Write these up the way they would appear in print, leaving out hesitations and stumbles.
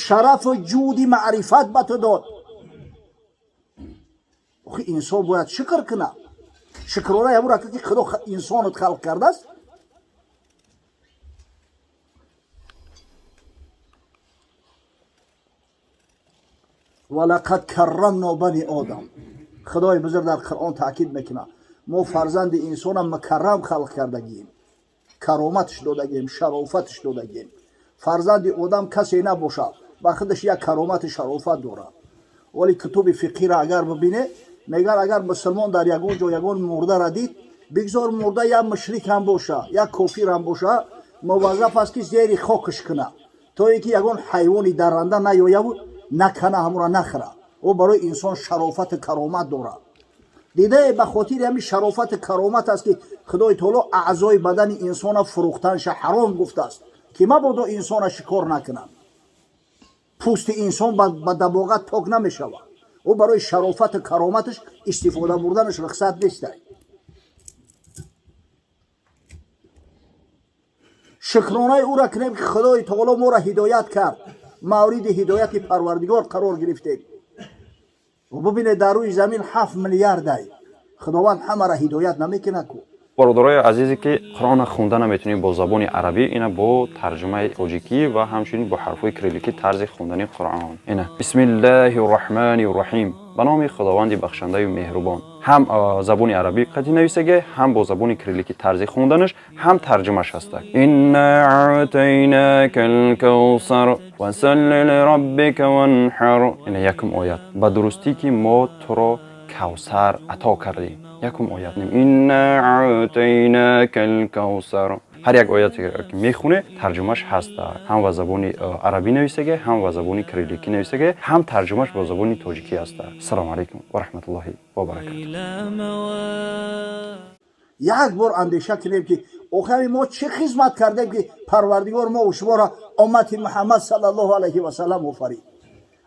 Шарафу ҷуди маърифат ба ту дод. Охи, инсон бояд шукр кунад. Шукрона ҳамура ки Худо инсонат халқ кардааст. Валақад каррамно бани одам. Худои бузург дар Қуръон таъкид мекунад: мо фарзанди инсона мукаррам халқ кардагием, кароматш додагием, шарофатш додагием. Фарзанди одам касе набошад, ба худаш як каромати шарофат дорад. Вале китоби фиқҳиро агар бибине, мегӯяд, агар мусулмон дар ягон ҷо ягон мурдара дид, бигзор мурда як мушрик ҳам боша, як кофир ҳам боша, муваззаф аст ки зери хокаш кунад, то ин ки ягон ҳайвони дарранда наёяву накана, ҳамура нахӯра. Ӯ барои инсон шарофату каромат дорад. Дидае, ба хотири ҳамин шарофату каромат аст, ки Худои таоло аъзои бадани инсона фурӯхтанша ҳаром гуфтааст, ки мабодо инсона шикор накунад. Пӯсти инсон ба дабоғат пок намешавад. Ӯ барои шарофату кароматаш истифода бурданаш рухсат нестай. Шукронаи ӯра кунем, ки Худои таоло моро ҳидоят кард, мавриди ҳидояти Парвардигор қарор гирифтем. Бубинед, дар рӯи замин 7 миллиардай, Худованд ҳамаро ҳидоят намекунад ку. Бародарои азизе, ки Қуръонро хонда наметавонед бо забони арабӣ, ина бо тарҷумаи тоҷикӣ ва ҳамчунин бо ҳарфҳои кирилликӣ тарзи хондани Қуръон. Ина: Бисмиллаҳи рраҳмани рраҳим, ба номи Худованди бахшандаю меҳрубон. Ҳам забони арабӣ қатъи нависаге, ҳам бо забони кирилликӣ тарзи хонданаш, ҳам тарҷумаш ҳаста. Инна аътайнака лкавсар фасалли лираббика ванҳар. Ина якум оят: ба дурустӣ, ки мо туро Кавсар ато кардем. Якум оят: инна аътайнака лкавсар. Ҳар як ояте ки мехоне, тарҷумаш ҳаста. Ҳам ба забони арабӣ нависаге, ҳам ба забони кирилликӣ нависаге, ҳам тарҷумаш бо забони тоҷикӣ ҳаста. Ассалому алайкум ва раҳматуллоҳи ва баракату. Як бор андеша кунем, ки охири мо чӣ хизмат кардем, ки Парвардигор мо шуморо уммати Муҳаммад саллаллоҳу алайҳи васаллам офарид,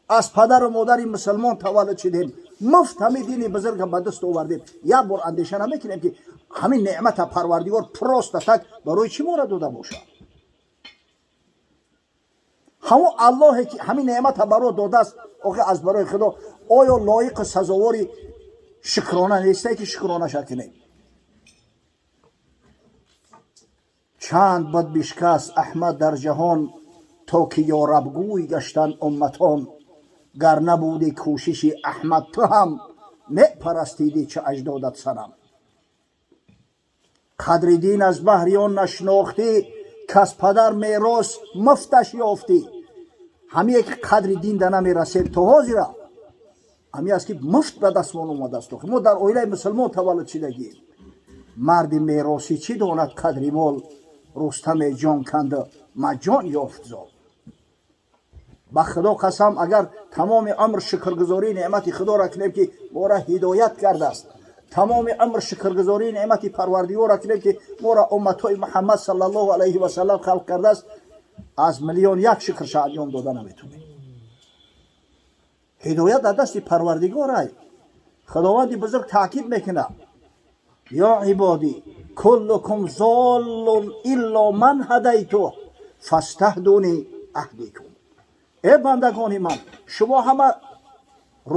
аз падару модари мусулмон таваллуд шудем, муфт ҳамин дини бузурга ба даст овардем. Як бор андеша намекунем, ки ҳамин неъмата Парвардигор просто так барои чӣ мора дода бошад? Ҳамон Аллоҳе ки ҳамин неъмата баро додааст, охи аз барои Худо оё лоиқу сазовори шукрона несте, ки шукронаша кунем? Чанд бад бишкаст Аҳмад дар ҷаҳон, то ки ёрабгӯй гаштанд умматон. Гар набуди кӯшиши Аҳмад, ту ҳам мепарастидӣ чӣ аҷдодат санам. Қадри дин аз баҳри он нашинохтӣ, кас падар мерос муфташ ёфтӣ. Ҳамие ки қадри дин да намерасем то ҳозира, ҳамие аст, ки муфт ба дастмон омадааст. Мо дар оилаи мусулмон таваллуд шидагием. Марди меросӣ чӣ донад қадри мол? Рустаме ҷон канда маҷон ёфт зол. Ба Худо қасам, агар тамоми умр шукргузории неъмати Худоро кунем, ки моро ҳидоят кардааст, тамоми умр шукргузории неъмати Парвардигорро кунем, ки моро умматҳои Муҳаммад саллаллоҳу алайҳи васаллам халқ кардааст, аз миллион як шукрша анҷом дода наметонем. Ҳидоят дар дасти Парвардигорай. Худованди бузург таъкид мекунад: ё ибодӣ, куллукум золлун илло ман ҳадайту, фастаҳдуни аҳдикум. Э бандагони ман, шумо ҳама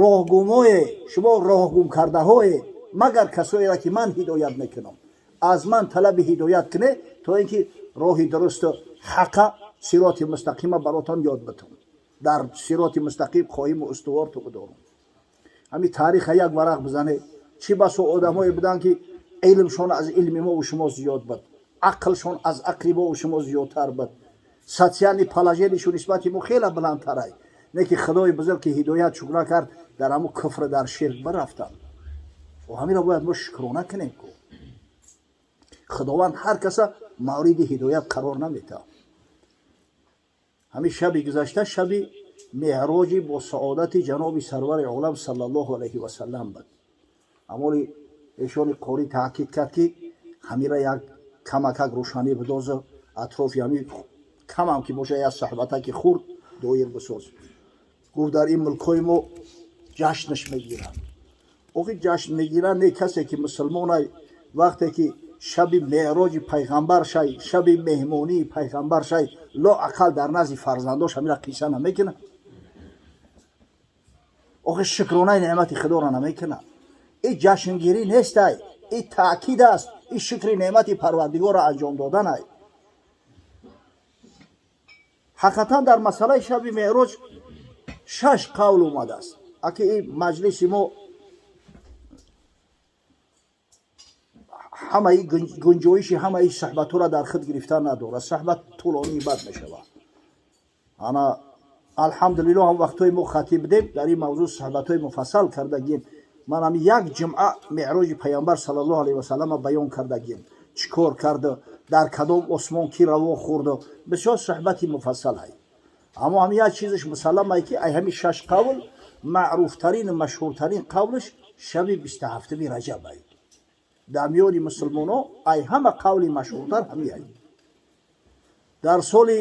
роҳгумое, шумо роҳгумкардаҳое, магар касоеро ки ман ҳидоят мекунам. Аз ман талаби ҳидоят куне, то ин ки роҳи дурусту ҳақа, сироти мустақима баротон ёд битам, дар сироти мустақим қоиму устувор ту бидорам. Ҳамин тариха як варақ бизане, чӣ басо одамое буданд, ки илмшон аз илми мову шумо зиёд буд, ақлшон аз ақли мову шумо зиёдтар буд, социальный положение шон нисбати мо хеле баландтарай, не ки Худои бузург ки ҳидоят шукр накард, дар ҳамун куфр, дар ширк бирафтанд. Ҳаминро бояд мо шукрона кунем ку. Худованд ҳар каса мавриди ҳидоят қарор наметавад. Ҳамин шаби гузашта шаби меъроҷи бо саодати ҷаноби сарвари олам саллаллоҳу алайҳи васаллам буд. Амоли эшони қорӣ таъкид кард, ки ҳамира як камакак рӯшанӣ бидоза, атрофи ҳамин камам ки боша, як суҳбатаки хурд доир бисоз. Гуфт, дар ин мулкҳои мо ҷашнаш мегиранд. Охи, ҷашн мегиранд, не, касе ки мусулмонай, вақте ки Шаби меъроҷи пайғамбар шай, шаби меҳмонии пайғамбар шай, лоақал дар назди фарзандош ҳамира қисса намекунад? Охи, шукронаи неъмати худоро намекунад? И ҷашнгирӣ нестай, и таъкид аст, и шукри неъмати Парвардигорро анҷом доданай. Ҳақиқатан, дар масъалаи шаби меъроҷ шаш қавл омадааст. Аки и маҷлиси мо ҳамаи гунҷоиши ҳамаи суҳбатҳоро дар худ гирифтан надорад, суҳбат тӯлонии бад мешавад. Ана, алҳамдулилло, ҳам вақтҳои мо хатиб будем, дар ин мавзӯъ суҳбатҳои муфассал кардагим. Ман ҳами як ҷумъа меъроҷи пайғамбар саллаллоҳу алайҳи васаллама баён кардагим, чӣ кор карда, дар кадом осмон ки раво хӯрда, бисёр суҳбати муфассал ҳай. Аммо ҳами як чизаш мусалламае, ки ай ҳами шаш қавл маъруфтарину машҳуртарин қавлаш шаби 27-уми раҷаб ай. Дар миёни мусулмоно ай ҳама қавли машҳуртар ҳами ай. Дар соли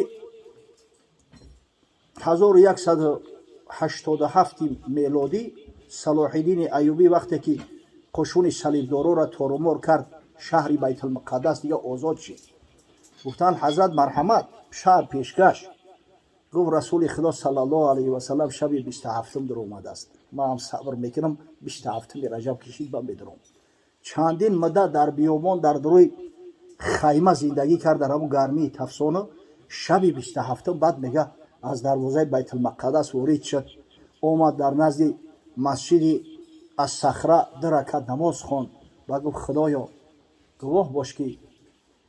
1187 мелодӣ Салоҳиддини Аюбӣ, вақте ки қушуни салибдороро торумор кард, шаҳри Байтулмуқаддас дига озод шид. Гуфтанд: «Ҳазрат, марҳамат, шаҳр пешкаш». Гуфт: «Расули Худо саллаллоҳу алайҳи васаллам шаби 27-ум дуромадааст, ман ҳам сабр мекунам, 27-уми раҷаб кишид, ба медуром». Чандин муддат дар биёбон, дар дуруи хайма зиндагӣ кард, дар ҳамун гармии тафсону. Шаби 27-ум баъд, мега, аз дарвозаи Байтулмуқаддас ворид шуд, омад, дар назди масҷиди Ассахра ду ракат намоз хонд ва гуфт: «Худоё, гувоҳ бош, ки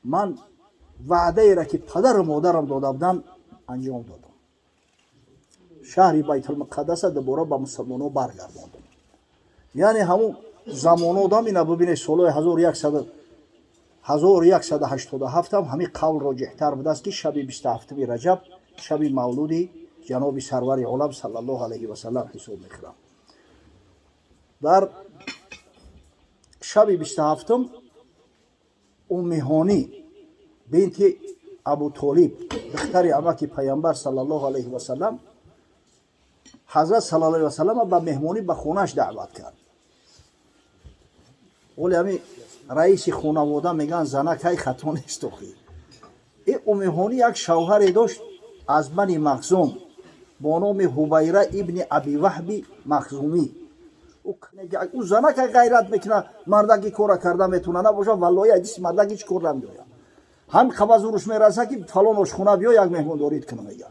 ман ваъдаеро, ки падару модарам дода буданд, анҷом додам, шаҳри Байтулмуқаддаса дубора ба мусулмонҳо баргардондам». Яъне ҳамун замоно одам ина бибинед, солҳои 1187 ҳамин қавл роҷеҳтар будааст, ки шаби 27-уми раҷаб шаби мавлуди ҷаноби сарвари олам саллаллоҳу алайҳи васаллам ҳисоб мехӯрам. Дар шаби 27-ум Уммиҳонӣ бинти Абутолиб, духтари амаки пайғамбар саллаллоҳу алайҳи васаллам, ҳазрат саллаллоҳу алайҳи васаллама ба меҳмонӣ ба хонааш даъват кард. Оли ҳами раиси хонавода, мегӯянд, занакай хато нест. Охи, и Уммиҳонӣ як шавҳаре дошт аз Бани Махзум бо номи Ҳубайра ибни Абиваҳби Махзумӣ. Ӯ занакай ғайрат мекунад, мардаки кора карда метавона набошад, валлоҳи, ҳадиси мардак ҳеҷ кор намеояд. Ҳам қабазуруш мераса, ки фалон ошхона биё, як меҳмондорит кунам, мега.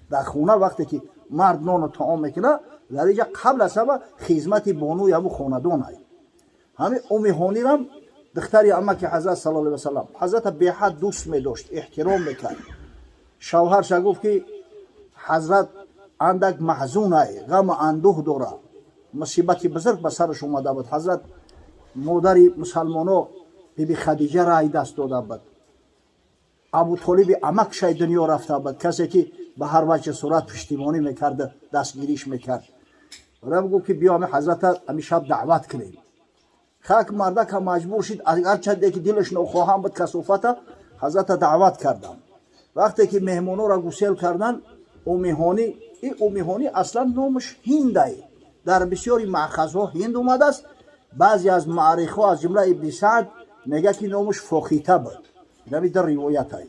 Дар хона вақте ки мард нону таом мекунад, дар инҷа қабл аз ҳама хизмати бонуи ҳамун хонадон ай. Ҳамин Уммиҳонирам, духтари амаки ҳазрат саллаллоҳу алайҳи васаллам, ҳазрата беҳад дӯст медошт, эҳтиром мекард. Шавҳарша гуфт, ки ҳазрат андак маҳзунай, ғаму андӯҳ дора, мусибати бузург ба сараш омада буд. Ҳазрат модари мусалмоно биби Хадиҷа рай даст дода буд, Абутолиби амакшай дунё рафта буд, касе ки ба ҳар ваҷҳи сурат пуштибонӣ мекард, дастгириш мекард. Раб гуфт, ки биё, ами ҳазрата ами шаб даъват кунем. Хак мардака маҷбур шид, агарчанде ки дилаш нохоҳам буд, касофата ҳазрата даъват кардам. Вақте ки меҳмонҳоро гусел кардан, Умиҳонӣ, и Умиҳонӣ аслан номаш Ҳиндай, дар бисёри маъхазҳо Ҳинд омадааст. Баъзе аз муаррихҳо, аз ҷумла Ибни Саъд, мега, ки номаш Фохита буд. Инами дар ривоятай.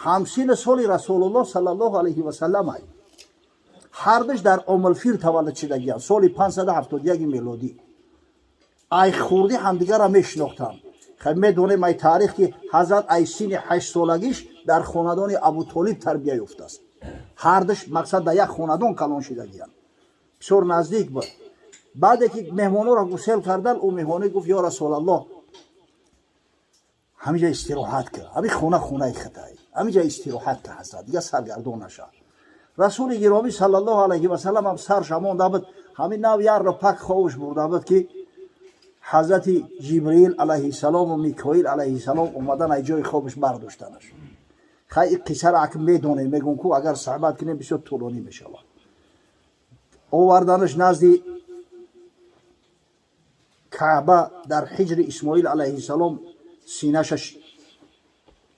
Ҳамсини соли Расулуллоҳ саллаллоҳу алайҳи васаллам ай. Ҳардуш дар Омулфил таваллуд шудагиянд, соли 571 мелодӣ. Ай хурдӣ ҳамдигарро мешинохтанд. Хай, медонем ай таърих, ки ҳазрат ай синни 8-солагиш дар хонадони Абутолиб тарбия ёфтааст. Ҳардуш, мақсад, дар як хонадон калон шудагиянд, бисёр наздик буд. Баъде ки меҳмонҳоро гусел кардан, Уммиҳонӣ гуфт: «Ё Расулаллоҳ, ҳамиҷа истироҳат кар, ҳами хона хонаи хитай, ҳамиҷа истироҳат кар, ҳазрат дига саргардон наша». Расули гиромӣ саллаллоҳу алайҳи васаллам ҳам сар шамонда буд, ҳамин нав ярро пак ховуш бурда буд, ки ҳазрати Ҷибриил алайҳиссалому Микоил алайҳиссалом омадан, ай ҷои хобаш бардоштанаш. Хай, ин қиссаро ак медонем, мегӯм ку, агар суҳбат кунем, бисёр тӯлонӣ мешавад. Оварданаш назди Каъба, дар ҳиҷри Исмоил алайҳиссалом синаша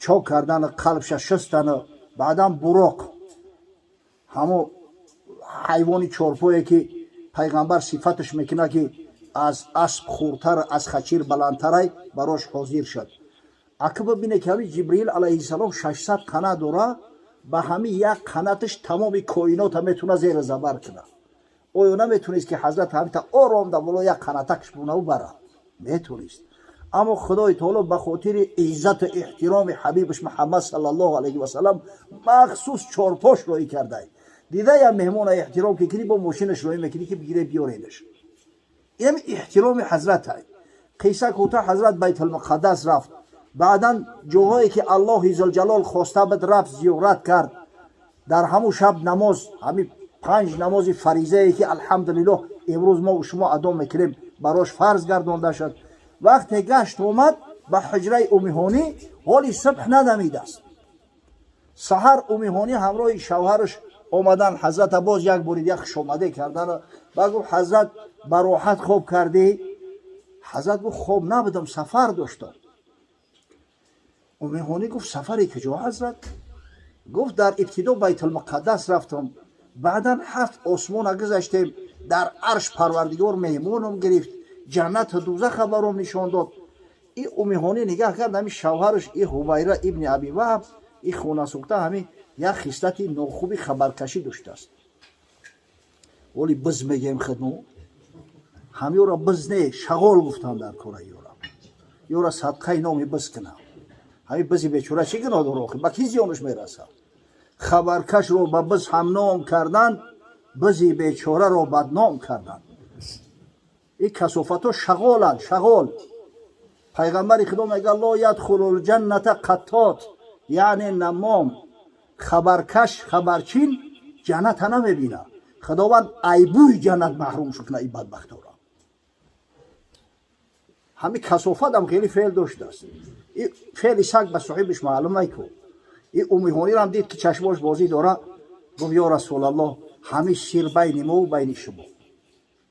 чок кардану қалбша шустану баъдан Буроқ, ҳамо ҳайвони чорпое, ки пайғамбар сифаташ мекунад, ки аз асп хурдтар, аз хачир баландтарай, барош ҳозир шуд. Ака, бибине, ки ҳами Ҷибриил алайҳиссалом 600 қанат дора, ба ҳами як қанаташ тамоми коинота метуна зери забар куна. Оё наметунист, ки ҳазрат ҳамита ором да боло як қанатакш бунаву бара? Метунист, аммо Худои таоло ба хотири иззату эҳтироми ҳабибаш Муҳаммад саллаллоҳу алайҳи васалам махсус чорпош роӣ кардай. Дидаям, меҳмона эҳтиром ки кунӣ, бо мошинаш роӣ мекунӣ, ки бигире, биёредаш. Инами эҳтироми ҳазратай. Қисса кӯтоҳ, ҳазрат Байтулмуқаддас рафт, баъдан ҷоҳое ки Аллоҳи зулҷалол хоста буд, рафт, зиёрат кард. Дар ҳамун шаб намоз, ҳамин панҷ намози фаризае, ки алҳамдулиллоҳ имрӯз мо шумо адо мекунем, барош фарз гардонда шуд. Вақте гашт омад ба ҳуҷраи Умиҳонӣ, ҳоли субҳ надамидааст. Саҳар Умиҳонӣ ҳамроҳи шавҳараш омадан, ҳазрата боз як бори дигар хушомадӣ кардан. Ба гуфт: «Ҳазрат, ба роҳат хоб кардӣ?» Ҳазрат гуфт: «Хоб набудам, сафар доштам». Умиҳонӣ гуфт: «Сафаре куҷо, ҳазрат?» Гуфт: «Дар ибтидо Байтулмуқаддас рафтам, баъдан ҳафт осмона гузаштем, дар арш Парвардигор меҳмонам гирифт, ҷаннату дузаха баром нишон дод». И Умиҳонӣ нигаҳ кард, ҳами шавҳараш, и Ҳубайра ибни Аби Ваҳб, и хонасӯхта, ҳами як хислати нохуби хабаркашӣ доштааст. Оли биз мегӯем хидмо, ҳамёра биз не, шағол гуфтан дар кора. Ёра садқаи номи биз кунам. Ҳами бизи бечора чӣ гуноҳ дора охи? Ба кӣ зиёнаш мерасад? Хабаркашро ба биз ҳамном карданд, бизи бечораро бадном карданд. Ин касофатҳо шағоланд, шағол. Пайғамбари Худо мега: «Ла ядхулул ҷанната қаттот», яъне наммом, хабаркаш, хабарчин ҷанната намебинад. Худованд айбӯи ҷаннат маҳрум шуд кунад ин бадбахтора. Ҳами касофатам хеле феъл доштааст. Феъли саг ба соҳибиш маълум айку. И Умиҳонирам дид, ки чашмош бозӣ дора. Гуфт: «Ё Расулаллоҳ, ҳами сир байни мову байни шумо,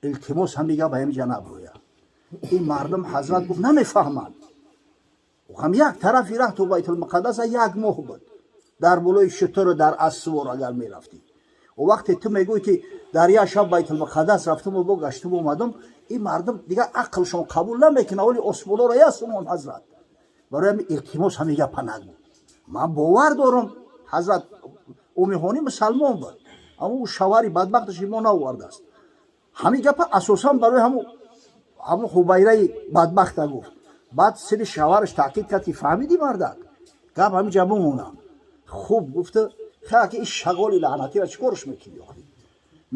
илтимос, ҳами гап ҳами ҷа набрӯя. Ин мардум, ҳазрат гуфт, намефаҳманд. Ҳам як тарафи раҳ то Байтулмуқаддаса як моҳ буд дар болои шутуру дар асвор агар мерафтӣ. Вақте ту мегӯӣ, ки дар як шаб Байтулмуқаддас рафтуму бо гаштуму омадум, ин мардум дигар ақлшон қабул намекунад. Оли осмонора ясумон, ҳазрат, барои ҳами илтимос, ҳами гапа нагӯ. Ман бовар дорам». Ҳазрат Умиҳонӣ мусалмон буд, аммо ӯ шавҳари бадбахташ имон наовардааст. Ҳамин гапа асосан барои ҳамун Ҳубайраи бадбахта гуфт. Баъд сири шавҳараш таъкид кард, ки фаҳмидӣ, мардак, гап ҳамин ҷа бимона. Хуб гуфта, хаки ин шағоли лаънатира чӣ корш мекунӣ охи?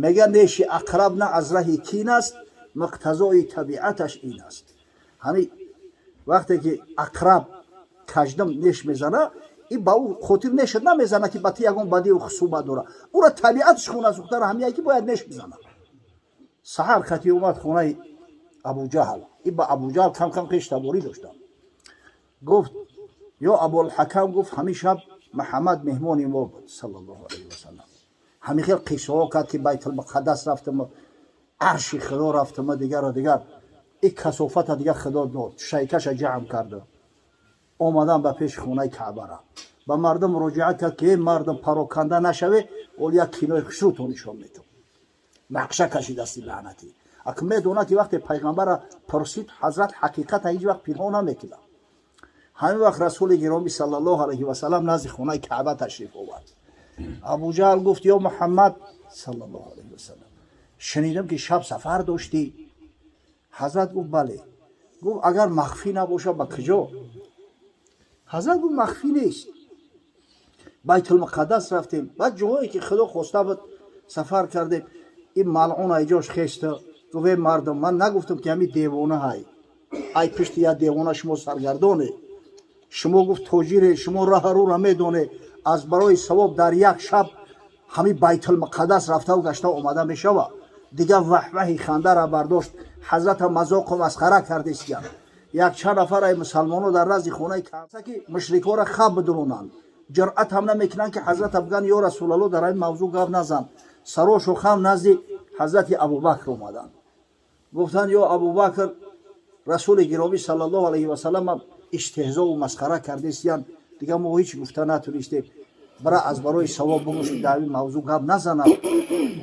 Мега: неши ақраб на аз раҳи кин аст, муқтазои табиаташ ин аст. Ҳами вақте ки ақраб, каждам неш мезана, и ба ӯ хотир нешад намезана, ки ба ти ягон бадию хусумат дора. Ӯра табиаташ хунасӯхтара ҳамияе, ки бояд неш бизана. Саҳар хати омад хонаи Абуҷаҳл. И ба Абуҷаҳл кам кам хештаборӣ доштам. Гуфт: «Ё Абулҳакам», гуфт, «ҳамин шаб Муҳаммад меҳмони мо буд, саллаллоҳу алайҳи васалам. Ҳамин хел қиссаҳо кард, ки Байтулмуқаддас рафтам, арши Худо рафтама, дигару дигар. И касофата дигар Худо дод, шайкаша ҷамъ карда омадан ба пеши хонаи Каъбара. Ба мардум муроҷиат кард, ки эй мардум, пароканда нашаве, ол як кинои хушрӯто нишон метам». Нақша кашидасти лаънатӣ. Ак медонад, ки вақте пайғамбара пурсид, ҳазрат ҳақиқата ҳеҷ вақт пинҳон намекунад. Ҳамин вақт Расули гиромӣ саллаллоҳу алайҳи васалам назди хонаи Каъба ташриф овард. Абуҷаҳл гуфт: «Ё Муҳаммад саллаллоҳу алайҳи васалам, шунидам, ки шаб сафар доштӣ». Ҳазрат гуфт: «Бале». Гуфт: «Агар махфӣ набошад, ба куҷо?» Ҳазрат гуфт: «Махфӣ нест, Байтулмуқаддас рафтем, баъд ҷоҳое ки Худо хоста буд, сафар кардем». Ин малъун айҷош хеста гуфт: «Эй мардум, ман нагуфтам, ки ҳамин девона ҳай? Ай пишти як девона шумо саргардоне. Шумо, гуфт, тоҷире, шумо раҳарура медоне. Аз барои савоб дар як шаб ҳамин Байтулмуқаддас рафтаву гашта омада мешава?» Дигар ваҳваҳи хандара бардошт, ҳазрата мазоқу масхара кардестиян. Якчанд нафар ай мусалмоно дар назди хонаи Каъба, ки мушрикҳоро хаб бидуронанд, ҷуръат ҳам намекунанд, ки ҳазрата бигӯянд: «Ё Расулалло, дар ин мавзӯъ гап назан». Сарошу хам назди ҳазрати Абубакр омаданд, гуфтанд: «Ё Абубакр, Расули гиромӣ саллаллоҳу алайҳи васалам истеҳзову масхара кардестиян. Дигар мо ҳеҷ гуфта натунистем. Бара аз барои савоб бигӯш, ки дар ин мавзӯъ гап назананд,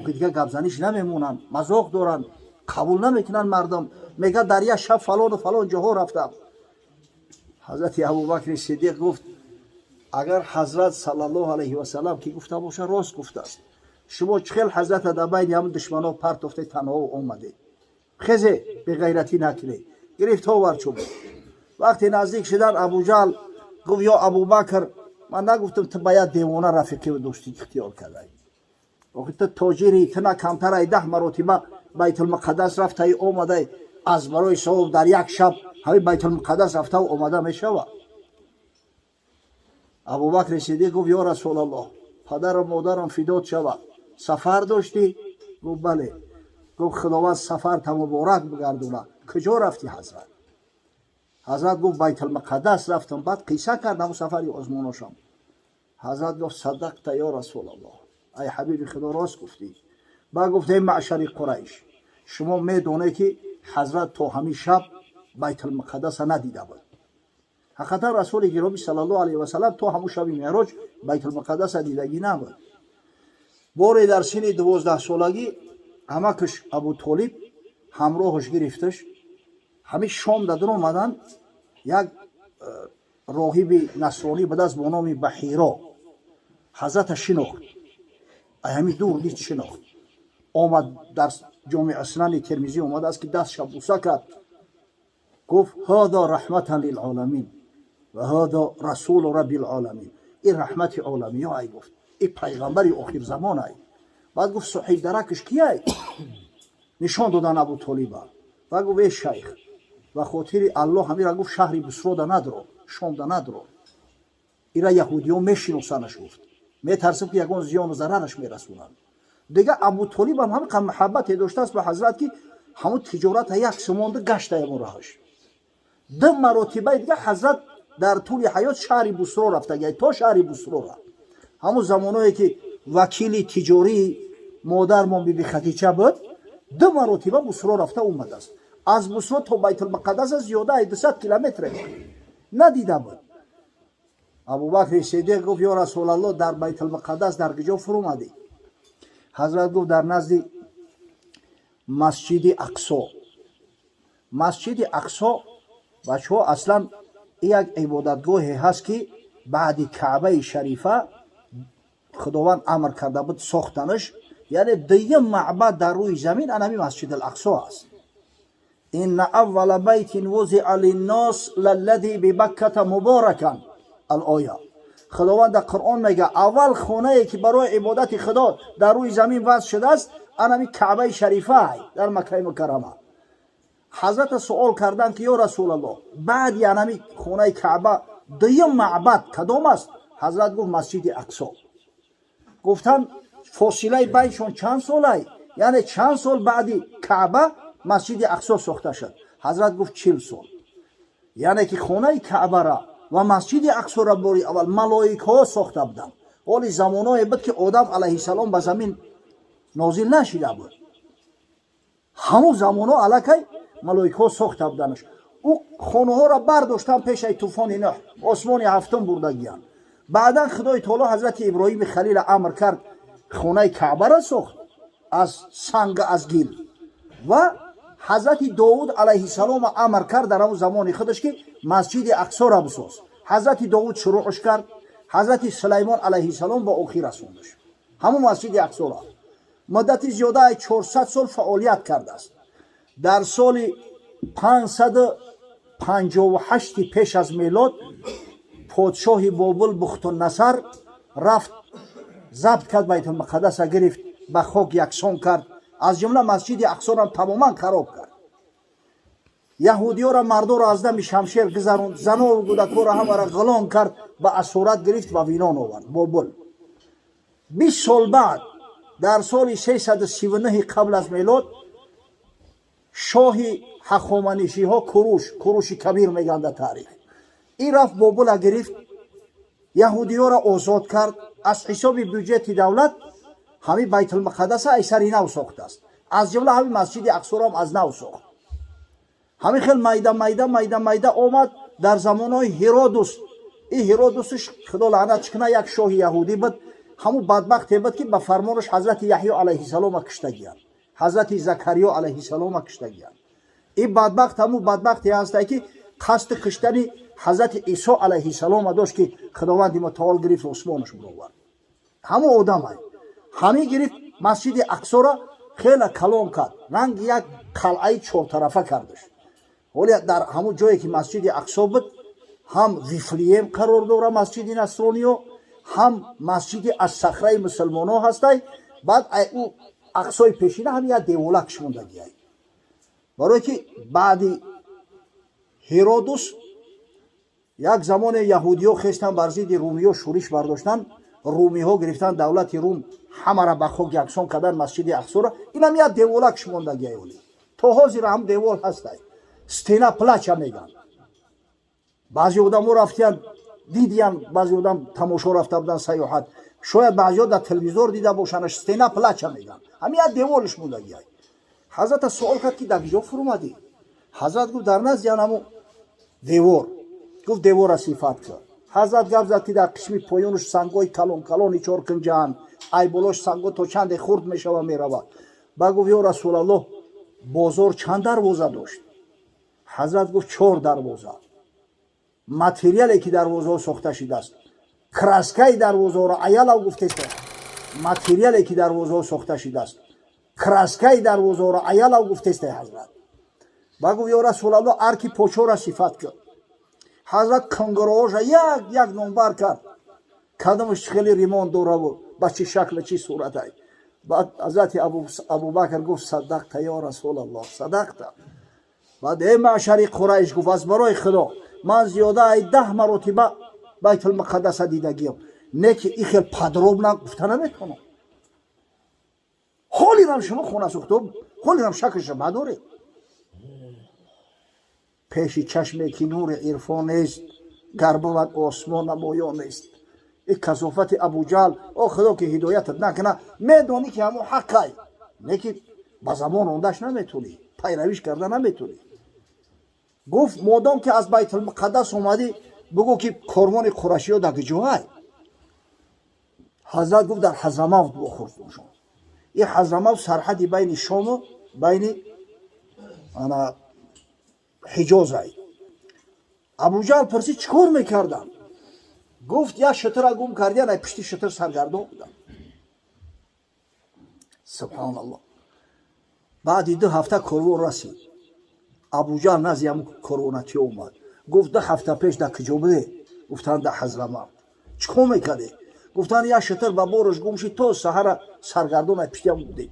ки дигар гапзаниш намемонанд, мазоқ доранд, қабул намекунанд мардум. Мегӯяд, дар як шаб фалону фалон ҷоҳо рафтам». Ҳазрати Абубакри Сиддиқ гуфт: агар ҳазрат саллаллоҳу алайҳи васалам ки гуфта боша, рост гуфтааст. Шумо чӣ хел ҳазрата дар байни ҳамн душманҳо партофте, танҳо омадед? Хезе, беғайратӣ накунед. Гирифт, овард чӯб. Вақте наздик шудан, Абуҷаҳл гуфт: ё Абубакр, ман нагуфтам, ту ба як девона рафиқиву дӯстӣ ихтиёр кардай? Охи ту тоҷири, ту на камтар ай 10 маротиба Байтулмуқаддас рафтаи омадай. Аз барои савоб дар як шаб ҳамин Байтулмуқаддас рафтаву омада мешавад. Абубакри Сиддиқ гуфт: ё Расулаллоҳ, падару модарам фидот шавад, сафар доштӣ? Гуфт: бале. Гуфт: Худованд сафарта муборак бигардона, куҷо рафтӣ, ҳазрат? Ҳазрат гуфт: Байтулмуқаддас рафтам. Баъд қисса кард ҳамун сафари озмоношам. Ҳазрат гуфт: садақта, ё Расулаллоҳ, ай ҳабиби Худо, рост гуфтӣ. Баъд гуфт: эй маъшари Қурайш, шумо медонед, ки ҳазрат то ҳамин шаб Байтулмуқаддаса надида буд. Ҳақиқатан, Расули гиромӣ саллаллоҳу алайҳи васалам то ҳамун шаби Меъроҷ Байтулмуқаддаса дидагӣ набуд. Боре дар синни 12-солагӣ ҳамакаш Абутолиб ҳамроҳаш гирифташ, ҳамин Шом дар омадан, як роҳиби насронӣ ба даст бо номи Баҳиро ҳазрата шинохт. Ай ҳамин дур дид, шинохт, омад. Дар Ҷомеъ Сунани Термизӣ омадааст, ки дастша буса кард, гуфт: ҳада раҳматан лилоламин ва ҳада расулу раббил-оламин. Ин раҳмати оламиё ай, гуфт, ин пайғамбари охирзамон ай. Баъд гуфт: соҳибдаракш кияй? Нишон додан Абутолиба. Баъд гуфт: эй шайх, ба хотири Аллоҳ, ҳамира, гуфт, шаҳри Бусрода надро, Шомда надро, ира яҳудиён мешиносанаш. Гуфт: метарсим, ки ягон зиёну зарараш мерасонанд. Дига Абутолибам ҳамин қадр муҳаббате доштааст ба ҳазрат, ки ҳамун тиҷората як сумонда гашта ягон раҳаш. Ду маротибаи дига ҳазрат дар тӯли ҳаёт шаҳри Бусро рафтагиай, то шаҳри Бусрора. Ҳамун замоное ки вакили тиҷории модармон Биби Хатича буд, ду маротиба Бусро рафта омадааст. Аз Бусро то Байтулмуқаддас зиёда ай 200 километре надида буд. Абубакри Сидиқ гуфт: ё Расулаллоҳ, дар Байтулмуқаддас дар куҷо фуромадӣ? Ҳазрат гуфт: дар назди Масҷиди Ақсо. Масҷиди Ақсо, бачаҳо, аслан як ибодатгоҳе ҳаст, ки баъди Каъбаи Шарифа Худованд амр карда буд сохтанаш, яъне дуюм маъбад дар рӯи замин анами Масҷид Ақсо аст. Инна аввала байтин вузиа линнос лаллади бибакката муборакан, ал-оя. Худованд дар Қуръон мега: аввал хонае, ки барои ибодати Худо дар рӯи замин вазъ шудааст, анами Каъбаи Шарифа дар Маккаи Мукаррама. Ҳазрата суол карданд, ки ё Расулаллоҳ, баъди анами хонаи Каъба дуюм маъбад кадом аст? Ҳазрат гуфт: Масҷиди Ақсо. Гуфтанд: фосилаи байншон чанд солай, яъне чанд сол баъди Каъба Масҷиди Ақсо сохта шуд? Ҳазрат гуфт: 40 сол. Яъне ки хонаи Каъбара ва Масҷиди Ақсора бори аввал малоикаҳо сохта буданд. Ҳоли замоное буд, ки Одам алайҳиссалом ба замин нозил нашида буд. Ҳамун замонҳо аллакай малоикаҳо сохта буданаш. Ӯ хонаҳоро бардоштан, пешаи тӯфони Нӯҳ осмони ҳафтум бурдагиянд. Баъдан Худои Таоло ҳазрати Иброҳими Халила амр кард, хонаи Каъбара сохт аз санга, аз гил, ва ҳазрати Довуд алайҳиссалома амр кард дар ҳамун замони худаш, ки Масҷиди Ақсора бисоз. Ҳазрати Довуд шурӯъш кард, ҳазрати Сулаймон алайҳиссалом ба охир расондаш. Ҳамун Масҷиди Ақсора муддати зиёдаи 400 сол фаъолият кардааст. Дар соли 558 пеш аз мелод подшоҳи Бобул Бухтуннасар рафт, забт кард, Байтулмуқаддаса гирифт, ба хок яксон кард, аз ҷумла Масҷиди Ақсорам тамоман хароб кард. Яҳудиёра, мардоро аз дами шамшер гузаронд, занову кӯдакҳоро ҳамаро ғулом кард, ба асорат гирифт ва Вавилон овард Бобул. 20 сол баъд, дар соли 339 қабл аз мелод, шоҳи ҳахоманишиҳо Куруш, Куруши Кабир мегӯянд дар таърих, ин рафт, Бобула гирифт, яҳудиёро озод кард. Аз ҳисоби бюҷети давлат ҳамин Байтулмуқаддаса ай сари нав сохтааст, аз ҷумла ҳамин Масҷиди Ақсорам аз нав сохт. Ҳамин хел майда майда, майда майда омад. Дар замонҳои Ҳиродус, ин Ҳиродусш, Худо лаънатш куна, як шоҳи яҳудӣ буд. Ҳамун бадбахте буд, ки ба фармонаш ҳазрати Яҳё алайҳиссалома куштагиянд, ҳазрати Закариё алайҳиссалома куштагиянд. Ин бадбахт ҳамун бадбахте ҳастае, ки қасди куштани Ҳазрати Исо алайҳиссалома дошт, ки Худованди мутаол гирифт, осмонаш буровард. Ҳамон одамай ҳамин гирифт, Масҷиди Ақсора хеле калон кард, ранги як қалъаи чортарафа кардаш. Ҳоле дар ҳамон ҷое ки Масҷиди Ақсо буд, ҳам Вифлеем қарор дора, масҷиди насрониё, ҳам Масҷиди Ассахраи мусулмонҳо ҳастай. Баъд ӯ Ақсои пешина ҳам як деволак шумондагиай, барое ки баъди Ҳеродус як замоне яҳудиҳо хестан, бар зидди румиҳо шӯриш бардоштанд. Румиҳо гирифтан давлати Рум, ҳамара ба хок яксон кардан Масҷиди Ақсора. Инам як деволак шумондагиай, оли то ҳозир ҳам девол ҳастай, Стена Плача меган. Баъзе одамо рафтиян, дидиян, баъзе одам тамошо рафта будан, саёҳат. Шояд баъзеҳо дар телевизор дида бошанд, Стена Плача меган. Ҳамин як деволш мондагиай. Ҳазрата суол кард, ки дар куҷо фурӯмадӣ? Ҳазрат гуфт: «Дар назди ҳамун девор». Гуфт: «Девора сифат кард». Ҳазрат гап зад, ки дар қисми поёнаш сангҳои калон калони чоркунҷаанд, ай болош сангҳо то чанде хурд мешава, меравад. Ба гуфт: «Ё Расулаллоҳ, бозор чанд дарвоза дошт?» Ҳазрат гуфт: «Чор дарвоза». Материале ки дарвозаҳо сохта шудааст, краскаи дарвозаҳоро аялав гуфтест. Материале ки дарвозаҳо сохта шудааст, краскаи дарвозаҳоро аялав гуфтест. Ҳазрат ба гуфт: «Ё Расулаллоҳ, арки почора сифат кард». Ҳазрат қангуроҳоша як як номбар кард, кадомаш хеле ремонт дораву ба чӣ шакла, чӣ суратай. Баъд ҳазрати Абубакр гуфт: «Садақта, ё Расулаллоҳ, садақта». Баъд: «Э маъшари Қурайш», гуфт, «аз барои Худо, ман зиёда ай 10 маротиба Байтулмуқаддаса дидагиям, не ки и хел подробно гуфта наметавонам. Ҳолирам шумо хона сӯхто, ҳолирам шаклша надоред. Пеши чашме ки нури ирфон нест, гар бувад осмон намоён нест». И касофати Абуҷаҳл, о Худо, ки ҳидоятат накуна, медонӣ ки ҳамон ҳаққай, не ки ба забон ондаш наметонӣ, пайравиш карда наметонӣ. Гуфт: «Модом ки аз Байтулмуқаддас омадӣ, бугӯ ки корвони қурашиё дар куҷоай?» Ҳазрат гуфт: «Дар Ҳазрамавт бохӯрдшон». И Ҳазрамавт сарҳади байни Шому байни ана Ҳиҷозай. Абуҷаҳл пурсид: «Чӣ кор мекардам?» Гуфт: «Як шутра гум кардиян, ай пишти шутр саргардон будам». Субҳоналлоҳ. Баъди 2 ҳафта корвон расид. Абуҷаҳл назди ҳамн корвоначи омад, гуфт: «2 ҳафта пеш дар куҷо буде?» Гуфтанд: «Дар Ҳазрамавт». «Чӣ кор мекардӣ?» Гуфтанд: «Як шутр ба бораш гум шид, то саҳара саргардон ай пиштиам будем».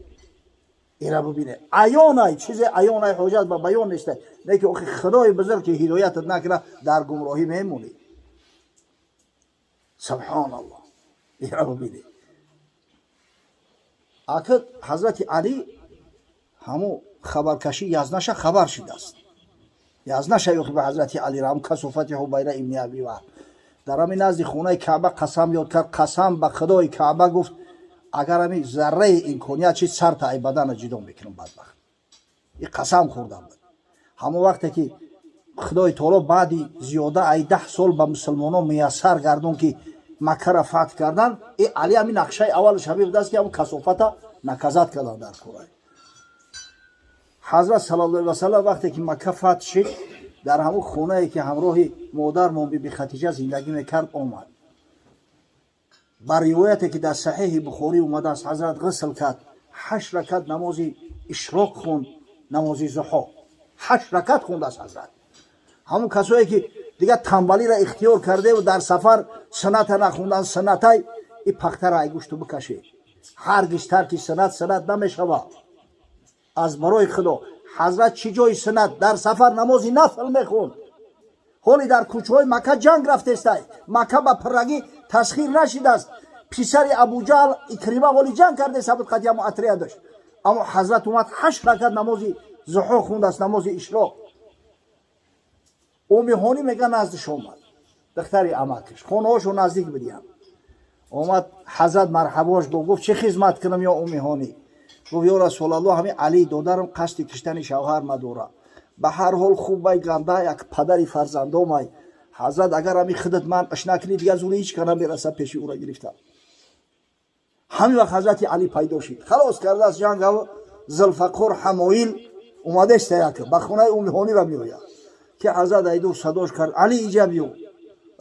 Ира бубине, аёнай, чизе аёнай, ҳоҷат ба баён нестай, не ки охи Худои бузург ки ҳидоятат накуна, дар гумроҳӣ мемонӣ. Субҳоналлоҳ, ира бубине. Ака, ҳазрати Алӣ ҳамун хабаркашӣ язнаша хабар шидааст. Язнаша ёхи ба ҳазрати Алӣ ҳамун касофати Ҳубайра ибни Аби Ваҳб дар ҳамин назди хонаи Каъба қасам ёд кард. «Қасам ба Худои Каъба», гуфт, «агар ҳамин зарраи имконият чи, сарта ай бадана ҷудо мекунам, бадбахт». И қасам хӯрда буд. Ҳамон вақте ки Худои таоло баъди зиёда ай 10 сол ба мусулмонон муяссар гардон, ки Маккара фатҳ кардан, и Али ҳамин нақшаи аввалаш ҳамин будааст, ки ҳамун касофата наказать кардан дар курай. Ҳазрат саллаллоҳу алайҳи васаллам вақте ки Макка фатҳ шид, дар ҳамун хонае ки ҳамроҳи модармон Биби Хатиҷа зиндагӣ мекард, омад. Ба ривояте ки дар Саҳеҳи Бухорӣ омадааст, ҳазрат ғусл кард, ҳашт ракат намози ишроқ хонд, намози зуҳо ҳашт ракат хондааст ҳазрат. Ҳамун касое ки дигар тамбалиро ихтиёр кардеву дар сафар сунната нахондан, суннатай и пахтара ай гӯшту бикаше. Ҳаргиз тарки суннат суннат намешавад. Аз барои Худо, ҳазрат чӣ ҷои суннат, дар сафар намози нафл мехонд. Ҳоли дар кӯчаҳои Макка ҷанг рафтестай, Макка ба пиррагӣ тасхир нашидааст. Писари Абуҷаҳл Икрима ҳоли ҷанг кардеса буд, қати ҳамо атрия дошт. Аммо ҳазрат омад, ҳашт ракат намози зуҳо хондааст, намози ишроқ. Умиҳонӣ мега наздиш омад, духтари амакаш, хонаҳошо наздик будиям. Омад, ҳазрат марҳабош гуфт. Гуфт: «Чӣ хизмат кунам, ё Умиҳонӣ?» Гуфт: «Ё Расулаллоҳ, ҳамин Али додарам қасди киштани шавҳар мадора. Ба ҳар ҳол хубай, ганда як падари фарзандомай. Ҳазрат, агар ҳамин худат ман иш накунӣ, дигар зури ҳеч ка намераса пеши ӯра гирифта». Ҳамин вақт ҳазрати Али пайдо шид, халос кардааст ҷангав, зулфақор ҳамоил омадеста, як ба хонаи Умиҳониро меояд. Ки ҳазрат айдур садош кард: «Али, иҷа биё».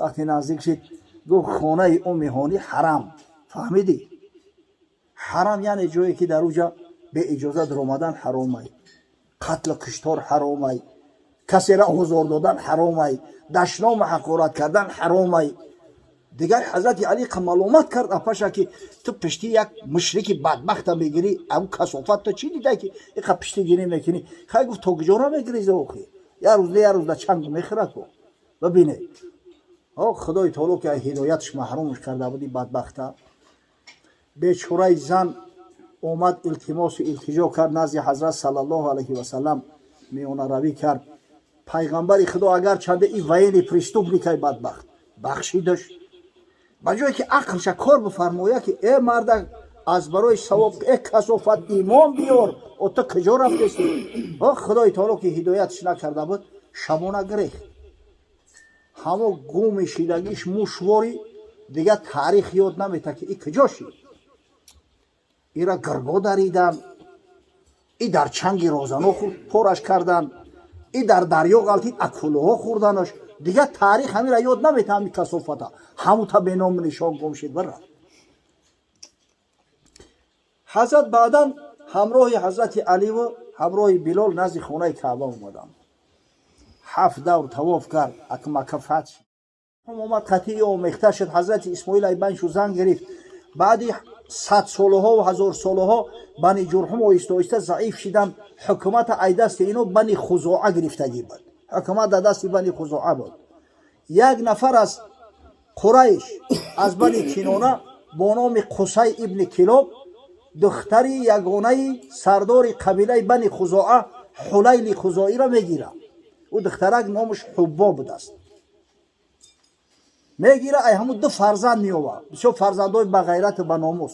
Вақте наздик шид, гуфт: «Хонаи Умми Ҳонӣ ҳарам, фаҳмидӣ? Ҳарам яъне ҷое, ки дар уҷа беиҷоза даромадан ҳаромай, қатлу киштор ҳаромай, касеро озор додан ҳаромай, дашному ҳақорат кардан ҳаромай». Дигар ҳазрати Али маломат кард апаша, ки ту пишти як мушрики бадбахта мегирӣ, ам касофат, ту чӣ дидай, ки иқа пиштигирӣ мекунӣ? Хай, гуфт, то куҷора мегириза охи? Як рӯз, як рӯз да чанг мехӯрад ку. Бибине, Худои таоло, ки ҳидоятш маҳрумш карда буди бадбахта. Бечораи зан омад, илтимосу илтиҷо кард назди ҳазрат саллаллоҳу алайҳи васалам, миёнаравӣ кард. Пайғамбари Худо, агарчанде и военный преступник ай бадбахт, бахшидаш. Ба ҷое ки ақлша кор бифармояд, ки э мардак, аз барои савоб, э касофат, имон биёр, о ту куҷо рафтестӣ? О Худои таоло, ки ҳидоятш накарда буд, шабона гирехт, ҳамо гуми шидагиш мушвори. Дигар таърих ёд намета, ки и куҷо шид. Ира гирго даридан, и дар чанги розано пораш кардан, и дар дарё ғалтид, акулаҳо хӯрданаш. Дигар таърих ҳамира ёд намета. Ҳами касофата ҳамута беному нишон гум шид, бирад. Ҳазрат баъдан ҳамроҳи ҳазрати Аливу ҳамроҳи Билол назди хонаи Каъба омаданд. Ҳафт давр тавоф кард, ака Макка фатҳ омад, қатъи омехта шуд. Ҳазрати Исмоил айбаншу зан гирифт. Баъди садсолаҳо ҳазорсолаҳо Бани Ҷурҳум оҳиста оҳиста заиф шидан. Ҳукумата ай дасти ино Бани Хузоа гирифтагӣ буд. Ҳукумат дар дасти Бани Хузоа буд. Як нафар аз Қурайш, аз Бани Кинона, бо номи Қусай ибни Килоб, духтари ягонаи сардори қабилаи Бани Хузоа Ҳулайли Хузоиро мегирад. Ӯ духтарак номаш Ҳуббо будааст. Мегира, ай ҳамун ду фарзанд меовад, бисёр фарзандҳои бағайрату ба номус.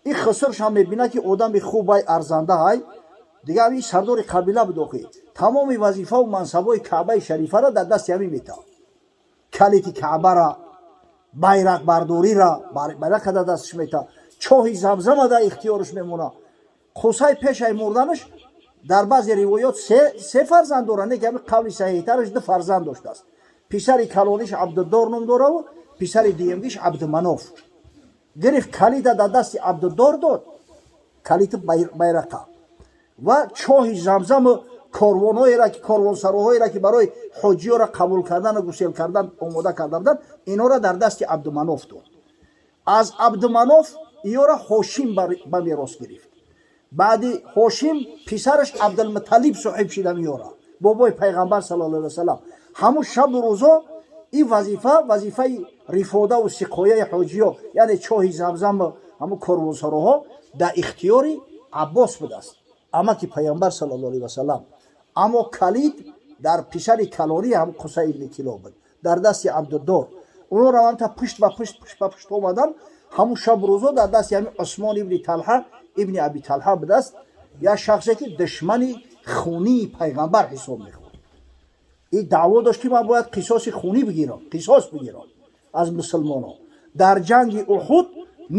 Ин хусуршам мебинад, ки одами хубай, арзанда ҳай. Дигар ҳамин сардори қабила буд охи. Тамоми вазифаву мансабҳои Каъбаи шарифаро дар дасти ҳамин метавад: калити Каъбара, байрақбардорира, байрақа дар дасташ метавад, чоҳи Замзама дар ихтиёраш мемонад. Қусай пешай мурданаш, дар баъзе ривоёт се фарзанд дорад, не ки ҳамин қавли саҳиҳтараш ду фарзанд доштааст. Писари калониш Абдуддор ном дораву писари дуюмгиш Абдуманоф. Гирифт, калита дар дасти Абдуддор дод, калити байрақа ва чоҳи Замзаму корвонҳоеро, ки корвонсароҳоеро, ки барои ҳоҷиёро қабул кардану гусел кардан омода карда буданд, инҳоро дар дасти Абдуманоф дод. Аз Абдуманоф иёра Ҳошим ба мерос гирифт. Баъди Ҳошим писараш Абдулмуталиб соҳиб шида меёра, бобои пайғамбар саллаллоҳу алайҳи васалам. Ҳамун шабу рӯзо ин вазифа, вазифаи рифодаву сиқояи ҳоҷиё, яъне чоҳи Замзаму ҳамун корвонсароҳо, дар ихтиёри Аббос будааст, амаки пайғамбар саллаллоҳу алайҳи васалам. Аммо калид дар писари калонӣ ҳам Қусай ибни Килоб буд, дар дасти Абдуддор. Онҳо раванта пушт ба пушт, пушт ба пушт омадан. Ҳамун шабу рӯзо дар дасти ҳамин Усмон ибни Талҳа ибни Аби Талҳа будааст, як шахсе, ки душмани хунии пайғамбар ҳисоб мехӯрд. И даъво дошт, ки ман бояд қисоси хунӣ бигирам, қисос бигирам аз мусулмонон. Дар ҷанги Уҳуд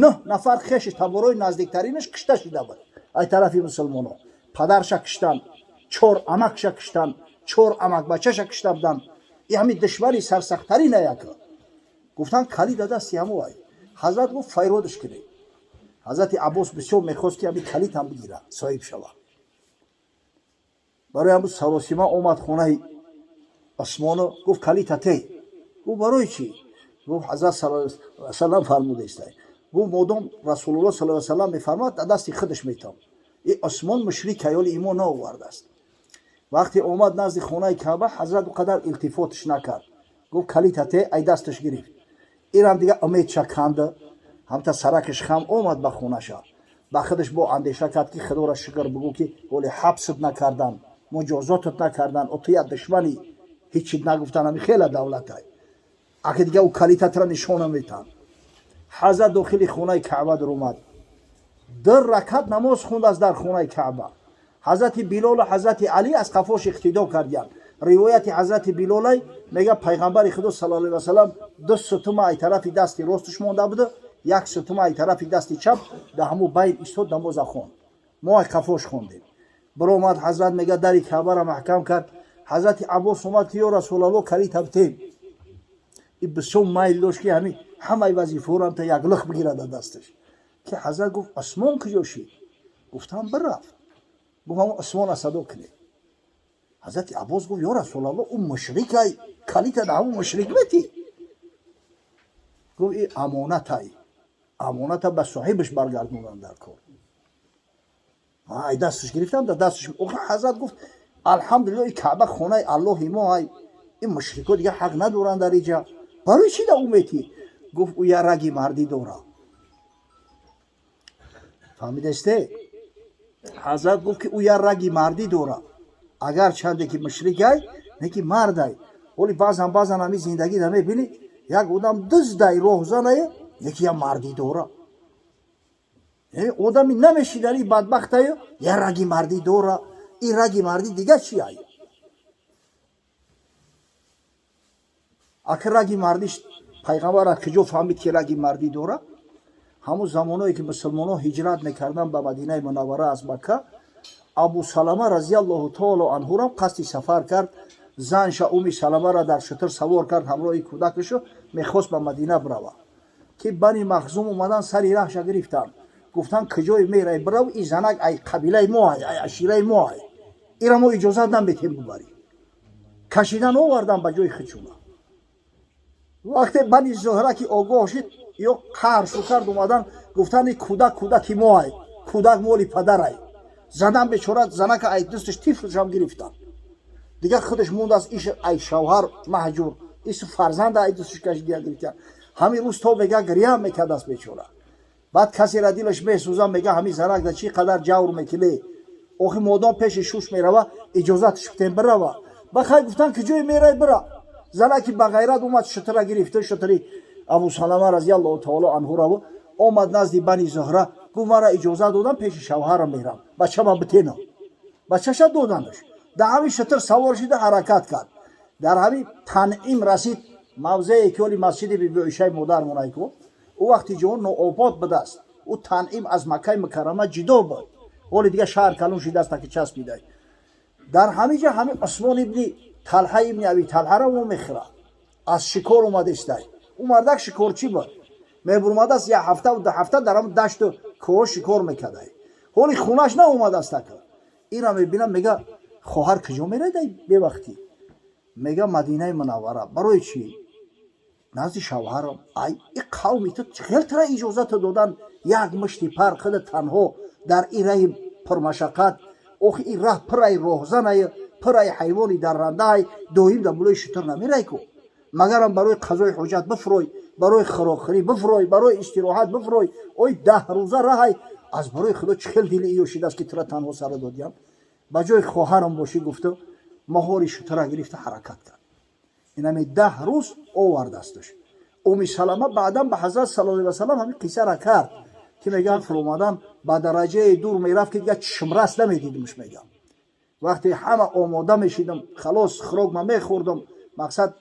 нӯҳ нафар хеши таборои наздиктаринаш кушта шида буд ай тарафи мусулмонон. Падарша киштанд, чор амакша киштанд, чор амакбачаша кишта буданд. И ҳамин душмани сарсахтарина яка гуфтанд, калида дасти ҳамо ай. Ҳазрат гуфт: «Файродаш кунед». Ҳазрати Аббос бисёр мехост, ки ҳамин калидам бигира, соҳиб шава. Барои ҳамун саросима омад хонаи Усмону гуфт: «Калита те». Гуфт: «Барои чӣ?» Гуфт: «Ҳазрат салам фармудаистай». Гуфт: «Модом Расулулло саллаллоҳу алайҳи васаллам мефармояд, дар дасти худаш метавон». И Усмон мушрик ҳаёли имон наовардааст. Вақте омад назди хонаи Каъба, ҳазрат он қадар илтифоташ накард. Гуфт: «Калита те». Ай дасташ гирифт. Инам дига умедша канда, ҳамта саракаш хам омад ба хонаша. Ба худаш бо андеша кард, ки Худоро шукр бигӯ, ки оле ҳабсат накардан, муҷозотат накардан, о ту як душмани, ҳечит нагуфтан. Ҳами хела давлатай, аки дига ӯ калитатра нишона метан. Ҳазрат дохили хонаи Каъба даромад, ду ракат намоз хондааст дар хонаи Каъба. Ҳазрати Билолу ҳазрати Алӣ аз қафош иқтидо кардиянд. Ривояти ҳазрати Билолай мега: пайғамбари Худо саллаллоҳу алайҳи васалам ду сутума ай тарафи дасти росташ монда буда, як сутума ай тарафи дасти чап, дар ҳамун байн истод, намоза хонд, мо ай қафош хондем. Биромад ҳазрат, мега, дари Каъбара маҳкам кард. Ҳазрати Аббос омад, ки ё Расулалло, калита битем. И бисёр майл дошт, ки ҳами ҳамаи вазифаҳоро та яклих бигирад дар дасташ. Ки ҳазрат гуфт: «Усмон куҷо шид?» Гуфтам: «Бирафт». Гуфт: «Ҳамон Усмона садо кунед». Ҳазрати Аббос гуфт: «Ё Расулалло, ӯ мушрикай, калита да ҳамон мушрик метӣ?» Гуфт: «И амонатай, амоната ба соҳибаш баргардондан дар кор. Ай дасташ гирифтам, да дасташ». Охир ҳазрат гуфт: «Алҳамдулилло, и Каъба хонаи Аллоҳи мо ай, ин мушрико дига ҳақ надоранд дар иҷа, барои чӣ да ӯ метӣ?» Гуфт: «Ӯ як раги мардӣ дора». Фаҳмидесте? Ҳазрат гуфт, ки ӯ як раги мардӣ дора, агар чанде ки мушрикай, неки мардай. Оли баъзан баъзан ҳами зиндагӣ да мебинӣ, як одам дуздай, роҳзанае, неки як мардӣ дора. Одами намешидари бадбахтаю, як раги мардӣ дора. Ин раги мардӣ дига чи ай? Ака, раги мардиш пайғамбар аз куҷо фаҳмид, ки раги мардӣ дора? Ҳамун замоное, ки мусулмонон ҳиҷрат мекарданд ба Мадинаи Мунаввара аз Макка, Абу Салама разиаллоҳу таоло анҳурам қасди сафар кард. Занша Уми Саламаро дар шутур савор кард, ҳамроҳи кӯдакашо мехост ба Мадина бирава, ки Бани Махзум омадан, сари раҳша гирифтанд, гуфтанд: «Куҷое мерай, бирав, и занак ай қабилаи мо ай, ай ашираи мо ай, ира мо иҷозат наметем бубарӣ». Кашидан овардан ба ҷои хичуна. Вақте Бани Зуҳра ки огоҳ шид, ё қаҳр шу кард, омадан гуфтанд: «И кӯдак кӯдаки мо ай, кӯдак моли падарай». Задан бечора занака ай дусташ, тифлшам гирифтанд. Дигар худаш мондааст, иш ай шавҳар маҳҷур, ис фарзанда ай дусташ кашидия гирифтанд. Ҳамин рӯз то мега гирья мекардааст бечора. Баъд касера дилаш месӯза, мега: «Ҳамин занак да чӣ қадар ҷавр мекунӣ? Охи модом пеши шуш мерава, иҷозатш битем бирава». Ба хай гуфтан: «Куҷое мерай, бира». Занаки ба ғайрат омад, шутура гирифта, шутури Абу Салама разиаллоҳу таоло анҳураву омад назди Бани Зуҳра, гуфт: «Мара иҷозат додам, пеши шавҳарам мерам, бачама битенам». Бачаша доданаш. Дар ҳамин шутур савор шида ҳаракат кард. Дар ҳамин Танъим расид, мавзее ки оли масҷиди Биби Оишаи модармонай ку, ӯ вақти ҷаҳон нообод будааст. Ӯ Танъим аз Маккаи Мукаррама ҷудо буд, ҳоли дига шаҳр калон шидааст, таки часпидай. Дар ҳамин ҷа ҳамин Усмон ибни Талҳа ибни Аби Талҳаро мо мехӯрад, аз шикор омадестай. Ӯ мардак шикорчӣ буд, мебурмадааст, як ҳафтаву 2 ҳафта дар ҳамн дашту кӯҳо шикор мекардай. Ҳоли хунаш наомадааст. Ака, ира мебинам, мега: «Хоҳар, куҷо мерайдай бевақтӣ?» Мега: «Мадинаи Мунаввара». «Барои чӣ?» «Назди шавҳарам». «Ай, и қавми ту хел тара иҷозата додан, як мушти пар худа танҳо дар ин раҳи пурмашаққат? Охи ин раҳ пурай роҳзанай, пурай ҳайвони даррандаай, доим дар болои шутур намерай ку, магарам барои қазои ҳоҷат бифурой, барои хӯрокхӯрӣ бифурой, барои истироҳат бифурой. Ой, 10 рӯза раҳай, аз барои Худо чӣ хел дили иё шидааст, ки тура танҳо сара додиям? Ба ҷои хоҳарам бошӣ», гуфту маҳори шутура гирифта ҳаракат кард. Инами 10 рӯз овардасташ. Уми Салама баъдан ба ҳазрат саллаллоҳу алайҳи васалам ҳамин қиссара кард, ки мегӯянд, фуромадан ба дараҷаи дур мерафт, ки дига чишмрас намедидимш. Мегам, вақте ҳама омода мешидам, халос, хӯрок ма мехӯрдам, мақсад,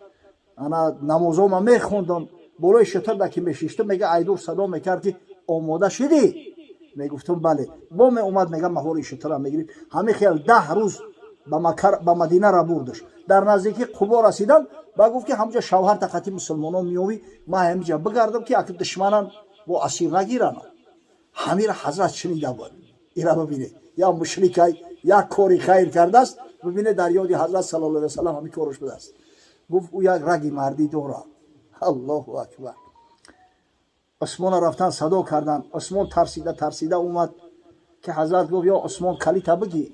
ана намозома мехондам, болои шутурда ки мешиштам, мега, айдур садо мекард, ки «Омода шидӣ?» Мегуфтам: «Бале». Бо меомад, мега, маҳори шутура мегирифт. Ҳамин хел 10 рӯз ба Мадинара бурдаш. Дар наздикии Қубо расидан ба гуфт, ки ҳамҷа шавҳар тақати мусулмонон меёвӣ, ман ҳамиҷа бигардам, ки аки душманан бо асир нагиранд. Ҳамира ҳазрат шунида буд. Ира бибине, як мушрикай як кори хайр кардааст, бибине, дар ёди ҳазрат саллаллоҳу алайҳи васалам ҳамин кораш будааст. Гуфт: «Ӯ як раги мардӣ дорад». Аллоҳу акбар! Усмона рафтан садо карданд. Усмон тарсида тарсида омад, ки ҳазрат гуфт: «Ё Усмон, калита бигир».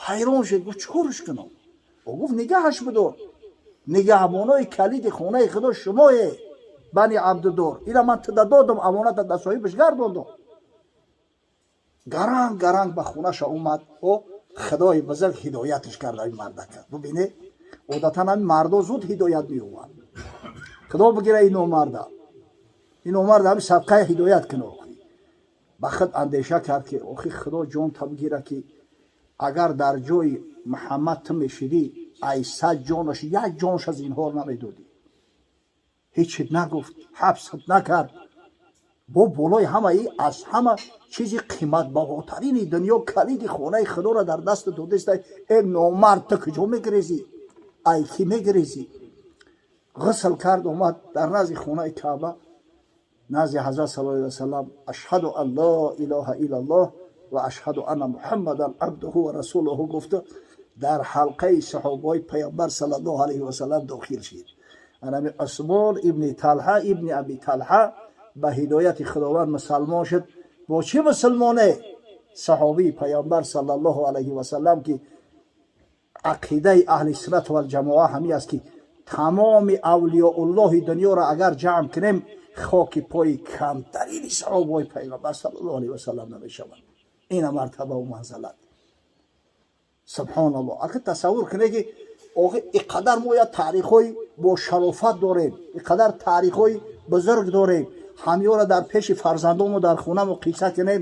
Ҳайрон шуд, гуфт: «Чӣ корш кунам?» Ӯ гуфт: «Нигаҳаш бидор, нигаҳбонои калиди хонаи Худо шумое, Бани Абдудор. Ира ман туда додам, амоната да соҳибаш гардондам». Гаранг гаранг ба хонаша омад. О, Худои бузург ҳидояташ карда ин мардака. Бубине, одатан ҳамин мардо зуд ҳидоят меёбанд. Худо бигира ин номарда, ин номарда ҳамин садқаи ҳидоят куна. Охи ба худ андеша кард, ки охи, Худо ҷонта бигира, ки агар дар ҷои Муҳаммад ту мешидӣ, ай 100 ҷонаш як ҷонша зинҳор намедодӣ. Ҳечит нагуфт, ҳабсат накард. Бо болои ҳамаи аз ҳама чизи қиматбаҳотарини дунё, калиди хонаи Худоро дар дасту додеста. Э, номард, ту куҷо мегирезӣ? Ай кӣ мегирезӣ? Ғусл кард, омад дар назди хонаи Каъба, назди ҳазрат صلى الله وسلم. أشهد أن لا إله إلا الله وأشهد أن محمدا عبده ورسوله гуфта, дар ҳалқаи саҳобаҳои Паёмбар صلى الله عليه وسلم дохил шид. Анами Усмон ибни Талҳа ибни Аби Талҳа ба ҳидояти Худованд мусалмон шуд. Бо чӣ мусулмоне? Саҳобии Паёмбар صلى الله عليه وسلم, ки ақидаи аҳли суннат валҷамоа ҳамин аст, ки тамоми авлиёуллоҳи дунёро агар ҷамъ кунем, хоки пои камтарини саҳобаҳои Пайғамбар صلى الله عليه وسلم намешавад. Ина мартабаву манзалат, субҳоналлоҳ. Ака, тасаввур кунед, ки охи ин қадар мо як таърихҳои бо шарофат дорем, ин қадар таърихҳои бузург дорем, ҳамёро дар пеши фарзандомо дар хонамо қисса кунем.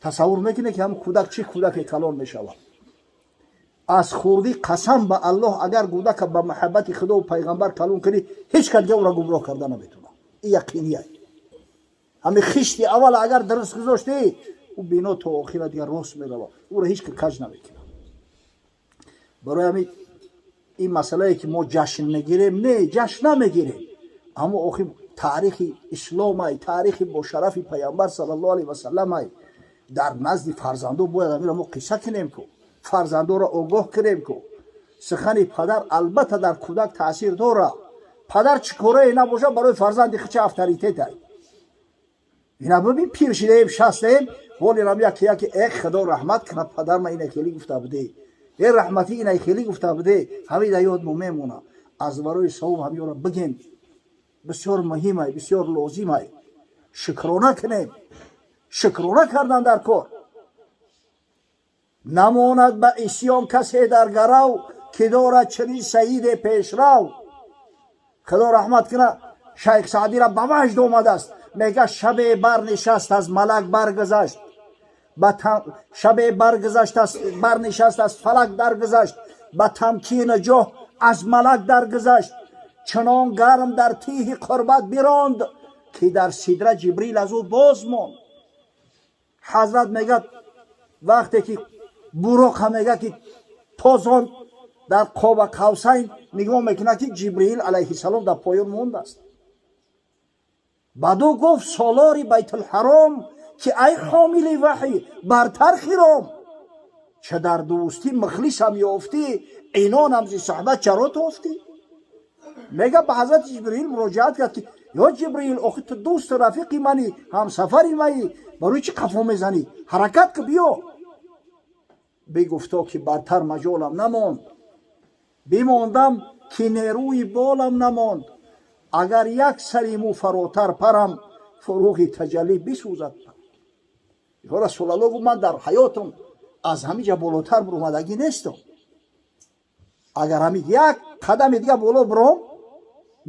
Тасаввур мекунед, ки ҳам кӯдак чӣ кӯдаке калон мешавад? Аз хурдӣ, қасам ба Аллоҳ, агар кӯдака ба маҳаббати Худову Пайғамбар калон кунӣ, ҳеҷ кас дига ӯро гумроҳ карда наметавонад. Ин яқиния. Ҳами хишти аввал агар дуруст гузоштӣ, ӯ бино то охира дигар рост меравад, ӯро ҳеҷ ка каҷ намекунад. Барои ҳамин ин масъалае, ки мо ҷашн мегирем, не, ҷашн намегирем, аммо охир таърихи исломай, таърихи бошарафи Пайғамбар صلى الله عليه وسلم ай. Дар назди фарзандо бояд ҳаминро мо қисса кунем ку, фарзандоро огоҳ кунем ку. Сухани падар албатта дар кӯдак таъсир дорад. Падар чӣ корае набошад, барои фарзанди хича авторитетай. Ина бибин, пир шидаем, шастаем, ҳолирам яке яке: «Э, Худо раҳмат кунад, падарма ина хелӣ гуфта буде, э, раҳматӣ ина хелӣ гуфта буде». Ҳамин дар ёд мо мемонад. Аз барои савоб ҳамёро бигем, бисёр муҳимай, бисёр лозимай. Шукрона кунем, шукрона кардан дар кор. Намонад ба исьён касе дар гарав, ки дорад чунин саиде пешрав. Худо раҳмат кунад Шайх Саъдира, ба ваҷд омадааст. Мега: шабе барнишаст, аз малак баргузашт, шабе баргузашт, барнишаст, аз фалак даргузашт, ба тамкину ҷоҳ аз малак даргузашт. Чунон гарм дар тиҳи қурбат биронд, ки дар сидра Ҷибрил аз ӯ боз монд. Ҳазрат мегӯяд, вақте ки Буроқа, мега, ки тозон дар Қоба Қавсайн нигоҳ мекунад, ки Ҷибриил алайҳиссалом дар поён мондааст. Баъду гуфт солори Байтулҳаром, ки ай ҳомили ваҳй, бартар хиром, ча дар дӯстӣ мухлисам ёфтӣ, инонам зи суҳбат чаро тофтӣ? Мега, ба ҳазрати Ҷибриил муроҷиат кард, ки ё Ҷибриил, охи ту дӯсту рафиқи мани, ҳамсафари маи, барои чӣ қафо мезанӣ? Ҳаракат ки, биё. Бигуфто, ки бартар маҷолам намонд, бимондам, ки нерӯи болам намонд. Агар як сари мӯ фаротар парам, фуруғи таҷаллӣ бисӯзад. Ё Расулалло, гуфт, ман дар ҳаётам аз ҳамин ҷа болотар буромадагӣ нестам. Агар ҳамин як қадами дига боло биром,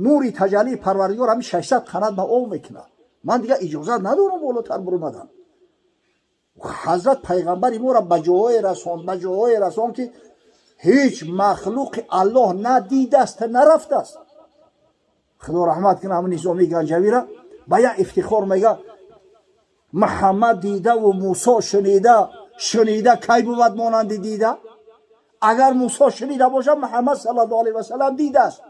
нури таҷаллии Парвардигор ҳамин 600 қанат ба об мекунад. Ман дига иҷозат надорам болотар буромадан. Ҳазрат Пайғамбари моро ба ҷоҳое расонд, ба ҷоҳое расонд, ки ҳеҷ махлуқи Аллоҳ надидааст, нарафтааст. Худо раҳмат кунад ҳамин Низомии Ганҷавира, ба як ифтихор мега: «Муҳаммад дидаву Мусо шунида, шунида кай бувад монанди дида?» Агар Мусо шунида бошад, Муҳаммад صلى الله عليه وسلم дидааст.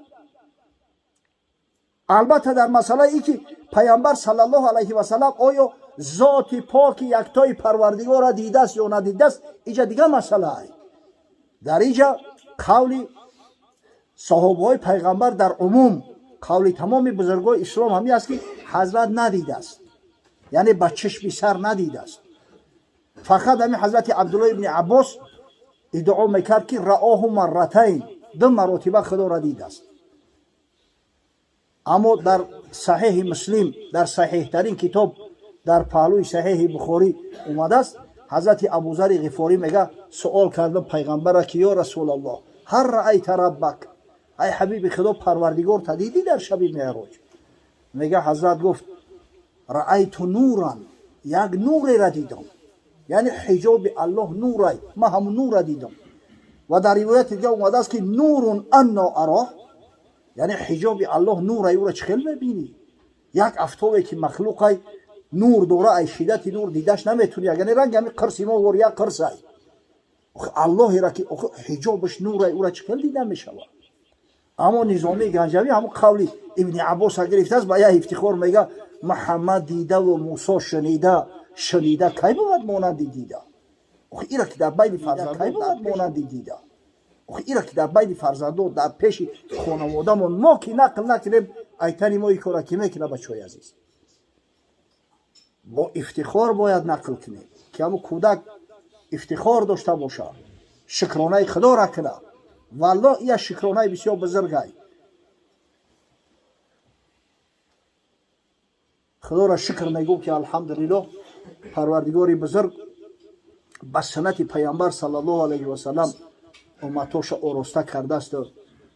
Албатта, дар масъалаи ин ки Пайғамбар صلى الله عليه وسلم оё зоти поки яктои Парвардигорро дидааст ё надидааст, иҷа дигар масъалаа. Дар иҷа қавли саҳобаҳои Пайғамбар, дар умум қавли тамоми бузургои ислом ҳамин аст, ки ҳазрат надидааст, яъне ба чишми сар надидааст. Фақат ҳамин ҳазрати Абдулло ибни Аббос иддао мекард, ки رآه مرتين, ду маротиба Худоро дидааст. Аммо дар Саҳеҳи Муслим, дар саҳеҳтарин китоб дар паҳлӯи Саҳеҳи Бухорӣ омадааст. Ҳазрати Абузари Ғифорӣ мега: суол кардам Пайғамбара, ки ё Расулаллоҳ, هل رأيت ربك, ай ҳабиби Худо, Парвардигор та дидӣ дар шаби Меъроҷ? Мега, ҳазрат гуфт: رأيت نورا, як нурера дидам, яъне ҳиҷоби Аллоҳ нурай, ман ҳамун нурра дидам. Ва дар ривояти дига омадааст, ки نور أنى أراه, яъне ҳиҷоби Аллоҳ нурай, ӯра чӣ хел мебинӣ? Як афтобе, ки махлуқай. Нур дора, ай шиддати нур дидаш наметуни. Ягане ранги ҳами қирси мо вор як қирсай. Аллоҳера ки ҳиҷобаш нурай, ура чӣ хел дида мешавад? Аммо Низомии Ганҷавӣ ҳамон қавли Ибни Аббоса гирифтааст, ба як ифтихор мега: Муҳаммад дидаву Мусо шунида, шунида кай бувад монанди дида? Ира ки дар байни фарзандо кай бувад монанди дида? Ира ки дар байни фарзандо, дар пеши хонаводамон мо ки нақл накунем, айтани мо и кора ки мекуна? Бачаҳои азиз, бо ифтихор бояд нақл кунем, ки ҳамун кӯдак ифтихор дошта бошад, шукронаи худоро кунад. Валлоҳ, ия шукронаи бисёр бузургай. Худоро шукр мегӯм, ки алҳамдулиллоҳ, Парвардигори бузург ба суннати Пайғамбар саллаллоҳу алайҳи васаллам умматоша ороста кардааст.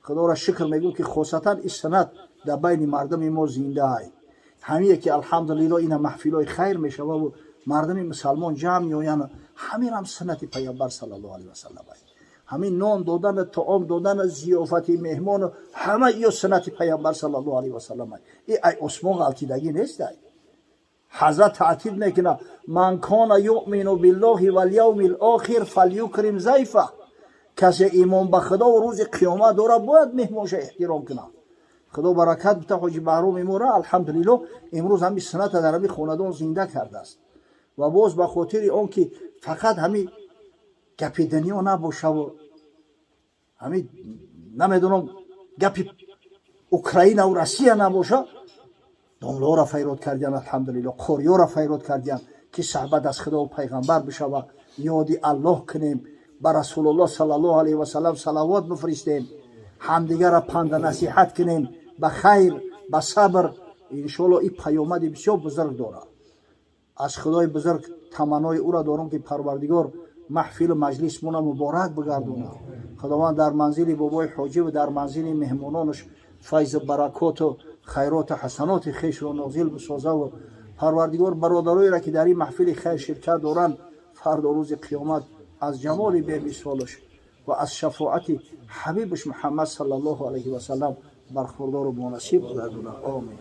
Худоро шукр мегӯм, ки хосатан ин суннат дар байни мардуми мо зиндаай. Ҳамие ки алҳамдулиллоҳ ина маҳфилҳои хайр мешававу мардуми мусалмон ҷамъ меоянд, ҳаминам суннати Пайғамбар саллаллоҳу алайҳи васаллам ай. Ҳамин нон додану таом додану зиёфати меҳмону ҳама ё суннати Пайғамбар саллаллоҳу алайҳи васаллам ай. И ай осмон ғалтидагӣ нест ай. Ҳазрат таъкид мекунад: ман кона юъмину биллоҳи валявми лохир фалюкрим зайфа. Касе имон ба Худову рӯзи қиёмат дорад, бояд меҳмонша эҳтиром кунад. Худо баракат бита ҳоҷи Баҳроми мора. Алҳамдулиллоҳ, имрӯз ҳамин сунната дар ҳамин хонадон зинда кардааст. Ва боз ба хотири он ки фақат ҳамин гапи дунё набошаву ҳамин намедонам гапи Украинаву Россия набоша, домлаҳоро файрод кардиян, алҳамдулиллоҳ, қориёро файрод кардиян, ки суҳбат аз Худову Пайғамбар бишава, ёди Аллоҳ кунем, ба Расулуллоҳ саллаллоҳу алайҳи васаллам салавот бифиристем, ҳамдигарро панда насиҳат кунем ба хайр, ба сабр. Иншоалло, ин паёмади бисёр бузург дорад. Аз Худои бузург таманнои ӯро дорам, ки Парвардигор маҳфилу маҷлисмона муборак бигардонад. Худованд дар манзили бобои ҳоҷиву дар манзили меҳмононаш файзу баракоту хайроту ҳасаноти хешро нозил бисозаву Парвардигор бародароеро, ки дар ин маҳфили хайр ширкат доранд, фардо рӯзи қиёмат аз ҷамоли бемисолаш ва аз шафоати ҳабибаш Муҳаммад саллаллоҳу алайҳи васаллам бархурдору мунасиб бигардонад. Омин.